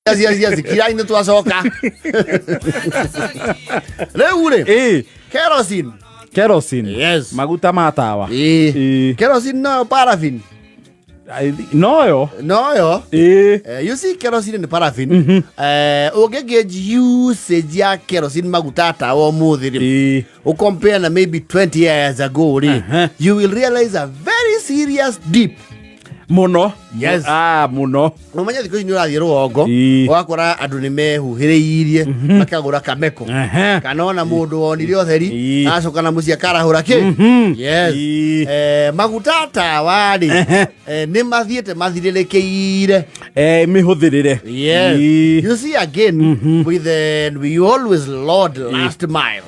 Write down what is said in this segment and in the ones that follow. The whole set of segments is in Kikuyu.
Yes, yes, yes, kirai nĩ twacoka. Rĩu rĩ, kerosene. Kerosene. Yes. Maguta ma tawa. Ĩĩ. Ĩĩ. Kerosene noyo paraffin. Noyo. Noyo. Ĩĩ. You see, kerosene nĩ paraffin. Ũngĩ gauge usage ya kerosene, maguta tawa, ũmũthĩ rĩ, ũcompare na maybe 20 years ago rĩ, you will realize a very serious dip. Muno. Yes. Ah, muno. Ũmenye thikũ ici nĩ ũrathiĩ rũgongo, ũgakora andũ nĩ mehuhĩrĩirie makagũra kameko, kana ona mũndũ wonire ũtheri acoka na mũciĩ akarahũra kĩ. Yes. Maguta tawa rĩ, nĩ mathiĩte mathirĩrĩkĩire. Mĩhũthĩrĩre. Yes. You see, again, with the, we always laud last mile.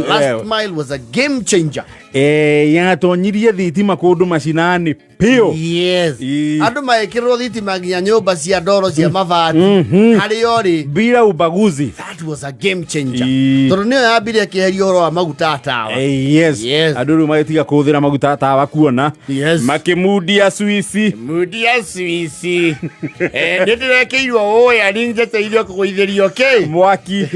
Last mile was a game changer. Yatonyirie thitima kũndũ macinani piũ. Yes. Andũ magĩkĩrĩrwo thitima nginya nyũmba cia ndoro cia mabati harĩa ũrĩ. Bila ubaguzi. That was a game changer. Tondũ nĩyo yambire ĩkĩeheria ũhoro wa maguta tawa. Yes. Yes. Andũ rĩu magĩtiga kũhũthĩra maguta tawa kuona. Yes. Makĩmundia swici. Mundia swici. Nĩ ndĩrekĩirwo ũya nĩ njeteire kũgũithĩrio kĩ? Mwaki.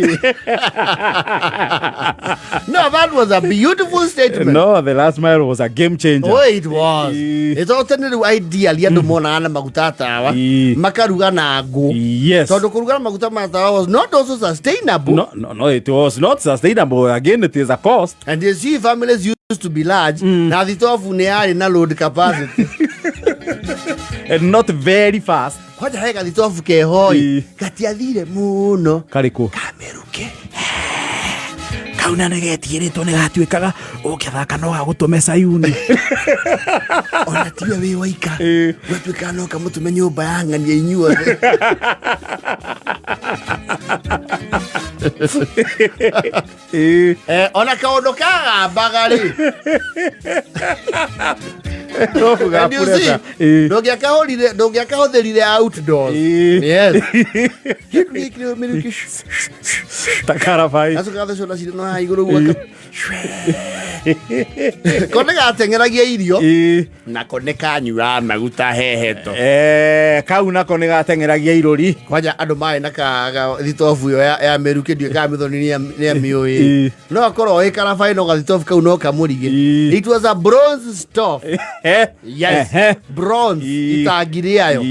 No, that was a beautiful statement. No, the last mile was a game changer. Oh, it was. Ĩtondũ tene rĩu ideally andũ monaga na maguta tawa makaruga na ngũ. Tondũ kũruga na maguta ma tawa was not also sustainable. No, it was not sustainable. Again, it is a cost. And you see, families used to be large, na thitobu nĩ yarĩ na load capacity. And not very fast. Kwanja he gathitobu kehoi gatiathire mũno. Karĩkũ? Kameruke. Kauna nä getigä nä gatuä å ngä thaka no gagå me Sayuni. Ona tiwe wĩ waika, gwatuĩkaga no kamũtũme nyũmba ya ng'ania inyuothe. Ona kaũndũ kagambaga rĩ. And you see, ndũngĩakahũthĩrire outdoors. Yes. Kĩndũ gĩkĩ mĩrukĩ. Ta karabai. Gacoka gathecwo na cindano haha igũrũ guoka ko nĩ gateng'eragia irio nako nĩ kanyuaga maguta heheto. Kau nako nĩ gateng'eragia irũri. Kwanja andũ marĩ na thitobu ĩyo ya mĩrukĩ, ndiũĩ kana mĩthoni nĩ amĩũĩ. No akorwo ĩ karabai, no gathitobu kau no kamũrige. It was a bronze stove. Yes, bronze itangi rĩayo.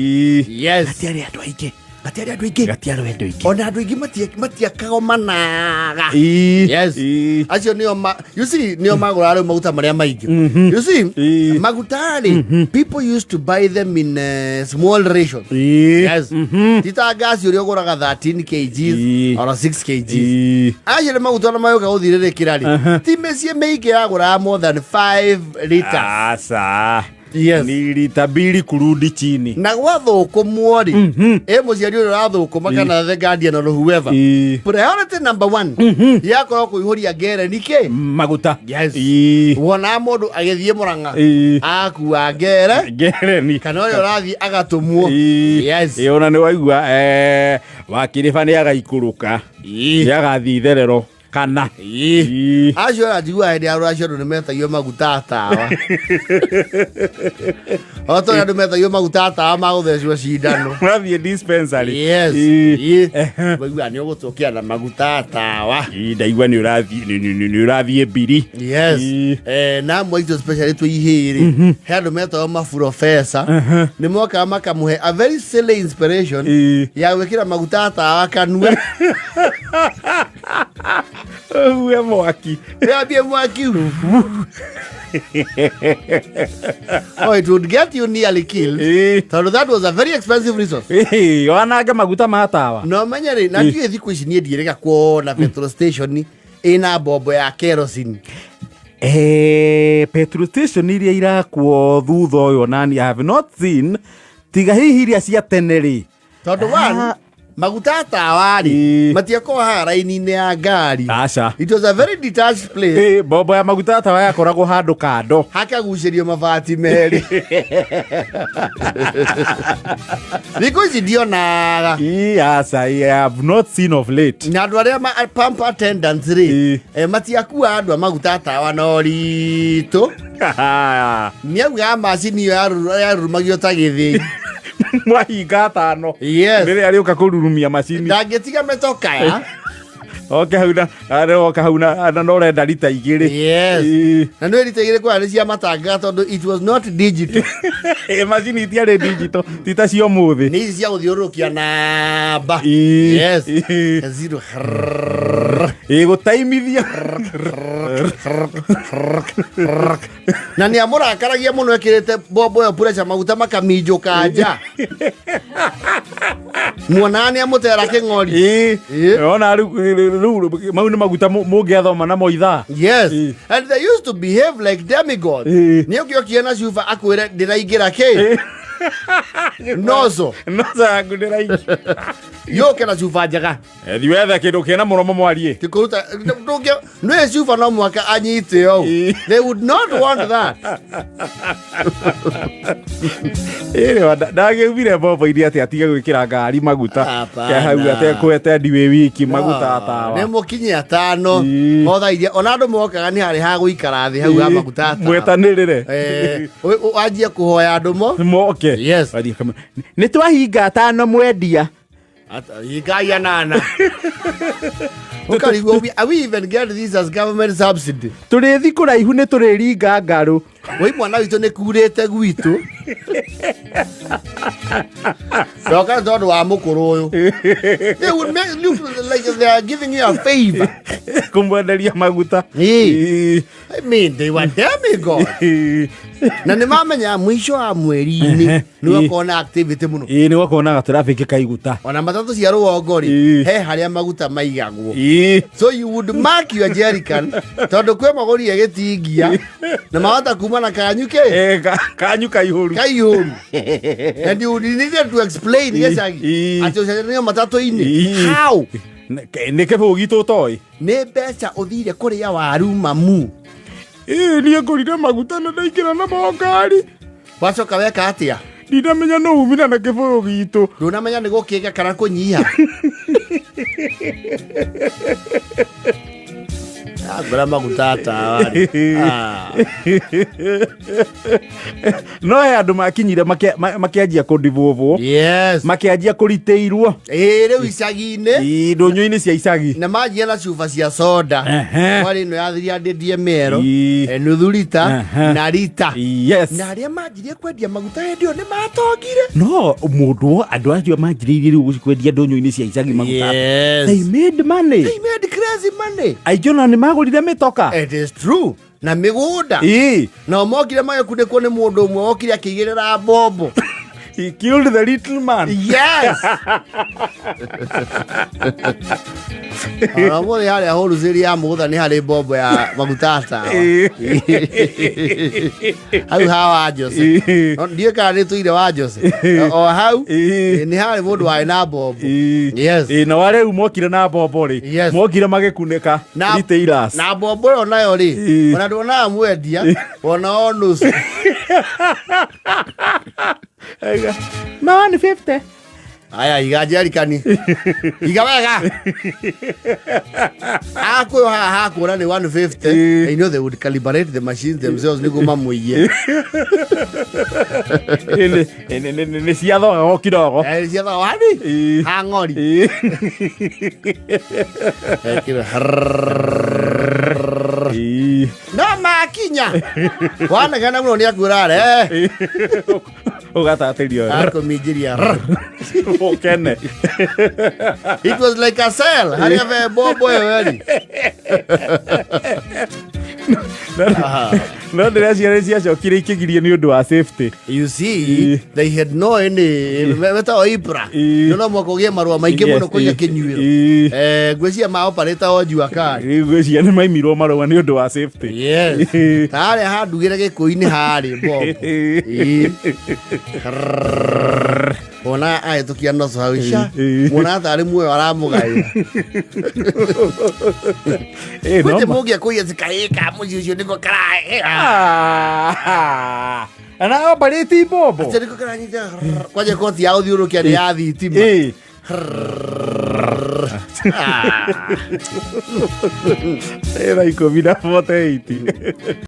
Yes. Gatiarĩ andũ aingĩ. Gatiarĩ andũ aingĩ. Gatiarĩ andũ aingĩ. Ona andũ aingĩ matiakagomanaga. Yes. Acio nĩo ma, you see, nĩo magũraga rĩu maguta marĩa maingĩ. You see, maguta rĩ, people used to buy them in small rations. Yes. Ti ta ngasi ũrĩa ũgũraga 13 kgs or 6 kgs. Acio nĩ maguta ona magũka gũthirĩrĩkĩra rĩ, ti mĩciĩ mĩingĩ yagũraga more than 5 liters. Aca. Yes. Ni lita mbili kurudi chini. Na gwathũkũmwo rĩ, ĩ mũciari ũrĩa ũrathũkũma kana the guardian or whoever, priority number one yakorwo kũihũria ngereni kĩ? Maguta. Yes. Wonaga mũndũ agĩthiĩ Mũrang'a akua ngere ngereni kana ũrĩa ũrathiĩ agatũmwo. Yes. Ĩ, ona nĩ waigua wakĩrĩba nĩ agaikũrũka, nĩ agathiĩ itherero kana. Acio ũranjigua hĩndĩ ya rũracio andũ nĩ metagio maguta tawa, o ta ũrĩa andũ metagio maguta tawa ma gũthecwo cindano. Ũrathiĩ dispensary. Yes. Waigua nĩ ũgũtũkĩa na maguta tawa. Ndaigua nĩ ũrathiĩ nĩ ũrathiĩ mbiri. Yes. Na amwe aitũ, especially twĩ ihĩĩ rĩ, he andũ metagwo maburobesa, nĩ mokaga makamũhe a very silly inspiration ya gwĩkĩra maguta tawa kanua. Uwe mwaki. Yambie mwaki. Oh, it would get you nearly killed, tondũ that was a very expensive resource. Wanange maguta ma tawa. No menye rĩ, na ndiũĩ thikũ ici niĩ ndiĩrĩga kuona petrol station ĩna mbombo ya kerosene. Petrol station iria irakwo thutha ũyũ nani I have not seen, tiga hihi iria cia tene rĩ. Tondũ one, maguta tawa rĩ, matiakorwo haha raini-inĩ ya ngari. Aca. It was a very detached place. Mbombo ya maguta tawa yakoragwo handũ kando. Hakagucĩrio mabati merĩ. Thikũ ici ndionaga. Aca, I have not seen of late. Na andũ arĩa pump attendants rĩ, matiakua andũ a maguta tawa na ũritũ. Nĩaugaga macini ĩyo yarurumagio ta gĩthĩi. Mwahinga atano. Yes. Rĩrĩa arĩũka kũrurumia macini. Ndangĩtiga mĩtokaya. Oke hau na oke hau na na ũrenda rita 2. Yes. Ĩĩ. Na nĩ rita 2 kwa nĩ cia matanga tondũ it was not digital. Ĩ, macini itiarĩ digital ti ta cia ũmũthĩ. Nĩ ici cia gũthiũrũrũkia namba. Ĩĩ. Yes. Ĩĩ. Zero. Ĩ, gũtaimithia. Na nĩ amũrakaragia mũno ekĩrĩte mbombo ĩyo pressure maguta makaminjũka nja. Muonaga nĩ amũtera kĩng'ori. Ĩĩ. Ĩĩ. Ona rĩu mau nĩ maguta mũngĩathoma namo ithaa. Yes. Ĩĩ. And they used to behave like demigods. Ĩĩ. Nĩ ũngĩokire na cuba akwĩre ndĩraingĩra kĩ? Nozo. Nozo yaku ndĩraingĩra. Yũke na cuba njega. Thi wethe kĩndũ kĩna mũromo mwarie. Ti kũruta ndũngĩ nĩ cuba no mũhaka anyite ũũ. Ĩĩ. They would not want that. Ĩrĩ ndagĩumire mbombo-inĩ atĩ atige gwĩkĩra ngari maguta. Hapana. Ke hau atekwete ndiwĩ wiki maguta Nĩ tawa. mũkinye atano. Ĩĩ. Otha iria ona andũ mokaga nĩ harĩ ha gũikara thĩ hau ha maguta atawa. Mwetanĩrĩre. Wanjie kũhoya andũ mo. Moke. Yes. Wathiĩ nĩ twahinga atano mwendia. Hingai anana. Ũkarigwo, we even get this as government subsidy. Tũrĩthi kũraihu nĩ tũrĩringa ngarũ. Woi mwana witũ nĩ kurĩte gwitũ. Ndoka tondũ wa mũkũrũ ũyũ. They would make look like they are giving you a favor. Kũmwenderia maguta. Ĩĩ. I mean, they were demigods. Ĩĩ. Na nĩ mamenya mũico wa mweri-inĩ nĩ gũkorwo na activity mũno. Ĩĩ nĩ gũkorwo na gatraffic kaiguta. Ona matatũ cia rũgongo rĩ, Ĩĩ. he harĩa maguta maigagwo. Ĩĩ. So you would mark your jerrycan tondũ kwĩ magũrire gĩtingia na mahota kuma na kanyu kĩ Ĩ, kanyu kaihũru. kaihũru. And you needed to explain gĩcagi Ĩĩ. atĩ ũcenjanio matatũ-inĩ. Ĩĩ. How? Nĩ kĩbũgũ gitũ ũtoĩ. Nĩ mbeca ũthire kũrĩa waru mamu. Ĩĩ niĩ ngũrire maguta na ndaingĩra namo ngari. Wacoka weka atĩa? Ndinamenya no umire na kĩbũyũ gitũ. Ndũnamenya nĩ gũkĩga kana kũnyiha. Ngũra maguta atawa rĩ. Ah. No he andũ makinyire makĩanjia kũndibũbwo. Yes. Makĩanjia kũritĩirwo. Ĩĩ rĩu icagi-inĩ Ĩĩ, ndũnyũ-inĩ cia icagi. na manjia na cuba cia soda. Ehe. Kwarĩ ĩno ya 300 ml, Ĩĩ. nuthu rita Ehe. na rita. Yes. Na arĩa manjirie kwendia maguta hĩndĩ ĩyo nĩ matongire. No mũndũ andũ acio manjĩrĩirie rĩu kwendia ndũnyũ-inĩ cia icagi maguta. Yes. They made money. They made crazy money. Aingĩ ona nĩ magũrire mĩtoka. It is true. Na mĩgũnda. Ĩĩ. Nao mokire magĩkunĩkwo nĩ mũndũ ũmwe wokire akĩigĩrĩra mbombo. He killed the little man. Yes. Ona ũmũthĩ harĩa wholesale ya mũgũtha nĩ harĩ mbombo ya maguta atawa. Hau ha wa Jose. Ĩĩ. No, ndiũĩ kana nĩ tũire wa Jose. O hau Ĩĩ. nĩ harĩ mũndũ warĩ na mbombo. Ĩĩ. Yes. Ĩĩ, na warĩu mokire na mbombo rĩ. Yes. Mokire magĩkunĩka Na- retailers. Na mbombo ĩyo nayo rĩ, Ĩĩ. ona nduonaga mwendia, ona o nusu. Ma 150. Aya, iga jerikani. Iga wega. Akuyo haha hakuona nĩ 150. Ĩĩ. You know they would calibrate the machines themselves nĩguo mamũiye. Ĩĩ, nĩ ciathoga o kidogo. Ciathoga wani? Ĩĩ. Ha ng'ori. Ĩĩ. Ekĩra Ĩĩ. No makinya. Wanegena mũno nĩ akwĩra re. Ũgatatĩrio. Akũminjĩria. Ũkene. It was like a cell. Harĩa ve mbombo ĩyo ĩrĩ. No ndĩreciria nĩ ciacokire ikĩgirio nĩ ũndũ wa safety. You see, they had no any wetagwo IPRA. Ĩĩ. No mwaka ũgĩe marũa maingĩ mũno kũiga Yes, kĩnyuĩro. ĩĩ. Ngwĩciria ma operator o jua kali. Rĩu ngwĩciria nĩ maimirwo marũa nĩ ũndũ wa safety. Yes. Ta harĩa handugĩre gĩkũinĩ harĩ mbombo. Ĩĩ. Wona ahĩtũkia noco hau ica. Ĩĩ. Wona tarĩ muoyo aramũgaĩra. Ĩĩ, no Kwĩte ma- mũngĩakũiya cikaĩka mũciĩ ũcio nĩko karaĩ. Ah. Na operate mbombo. Atĩ nĩko karanyita kwanja koti ya gũthiũrũrũkia nĩ ya thitima. Ĩĩ. Ah. Ĩĩ, thaa 10:48.